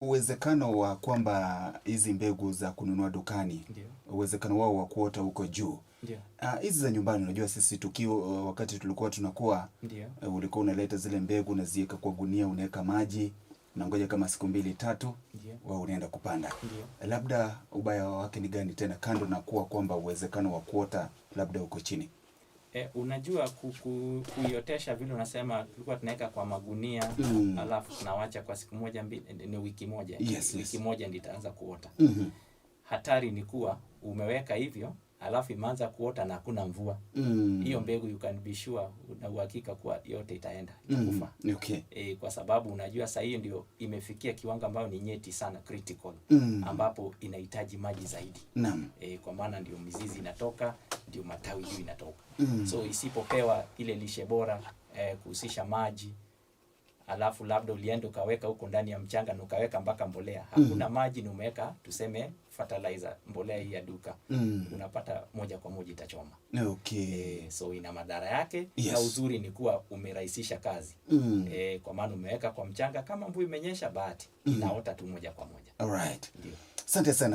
Uwezekano wa kwamba hizi mbegu za kununua dukani, uwezekano wao wa kuota uko juu. Ah, hizi za nyumbani, unajua sisi tukio wakati tulikuwa tunakuwa, ulikuwa unaleta zile mbegu, unaziweka kwa gunia, unaweka maji, unangoja kama siku mbili tatu, wewe unaenda kupanda. Labda ubaya wake ni gani tena, kando na kuwa kwamba uwezekano wa kuota labda uko chini? Unajua kuiotesha vile unasema tulikuwa tunaweka kwa magunia, alafu tunawacha kwa siku moja mbili, ni wiki moja. Wiki moja ndio itaanza kuota. Hatari ni kuwa umeweka hivyo, alafu imeanza kuota na hakuna mvua. Hiyo mbegu, you can be sure, una uhakika kuwa yote itaenda, itakufa. Kwa sababu unajua saa hiyo ndio imefikia kiwango ambayo ni nyeti sana, critical, ambapo inahitaji maji zaidi. Kwa maana ndio mizizi inatoka, ndio matawi juu inatoka. So isipopewa ile lishe bora, kuhusisha maji, alafu labda ulienda ukaweka huko ndani ya mchanga na ukaweka mpaka mbolea, hakuna maji na umeweka tuseme fertilizer, mbolea hii ya duka, unapata moja kwa moja itachoma. So ina madhara yake, na uzuri ni kuwa umerahisisha kazi, kwa maana umeweka kwa mchanga, kama mvua imenyesha, bahati, inaota tu moja kwa moja. Alright. Ndio. Asante sana.